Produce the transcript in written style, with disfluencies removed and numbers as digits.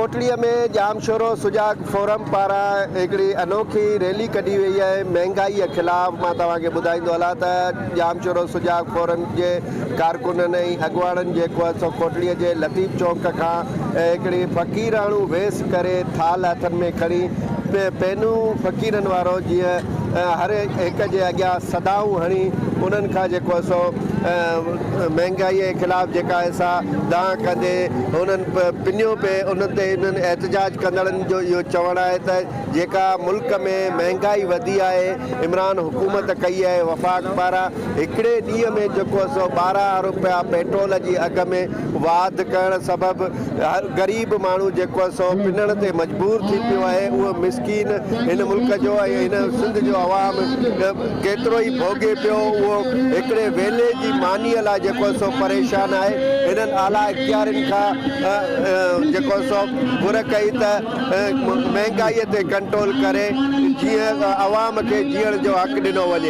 ڪوٽڙي ۾ ڄامشورو سجاڳ فورم پاران هڪڙي انوکي ريلي ڪڍي وئي آهي مهنگائي خلاف مان توهان کي ٻڌائيندو هلان ته ڄامشورو سجاڳ فورم جي ڪارڪنن ۽ اڳواڻن جيڪو آهي سو ڪوٽڙي جي لطيف چونڪ کان هڪڙي فقيراڻو ويس ڪري ٿالهه هٿن ۾ کڻي پينون فقيرن وارو جيئن هر هڪ جي اڳيان صدائون هڻي انهن کان جيڪو آهي سو مهنگائي جي خلاف جيڪا آهي سا دانهن ڪندي هنن پنيو پئي ان تي انهن احتجاج ڪندڙن جو اهو چوڻ آهي ته جيڪا ملڪ ۾ مهنگائي وڌي آهي عمران حڪومت ڪئي آهي وفاق پاران هڪڙي ڏينهن ۾ جيڪو آهي سو 12 روپيا پيٽرول جي اگهه ۾ واڌ ڪرڻ سبب هر غريب ماڻهو جيڪو آهي سو پنڻ تي مجبور ٿي پيو آهي اهو مسڪين هن ملڪ جو ۽ هن سنڌ جو عوام ڪيترو ئي ڀوڳي پيو اهو هڪڙي ويلي جي مانيء لاء جيڪو آهي سو پريشان آهي هنن اعليٰ اختيارين کان جيڪو آهي سو گهر ڪئي ته مهنگائي تي ڪنٽرول ڪري جيئن عوام کي جيئڻ جو حق ڏنو وڃي.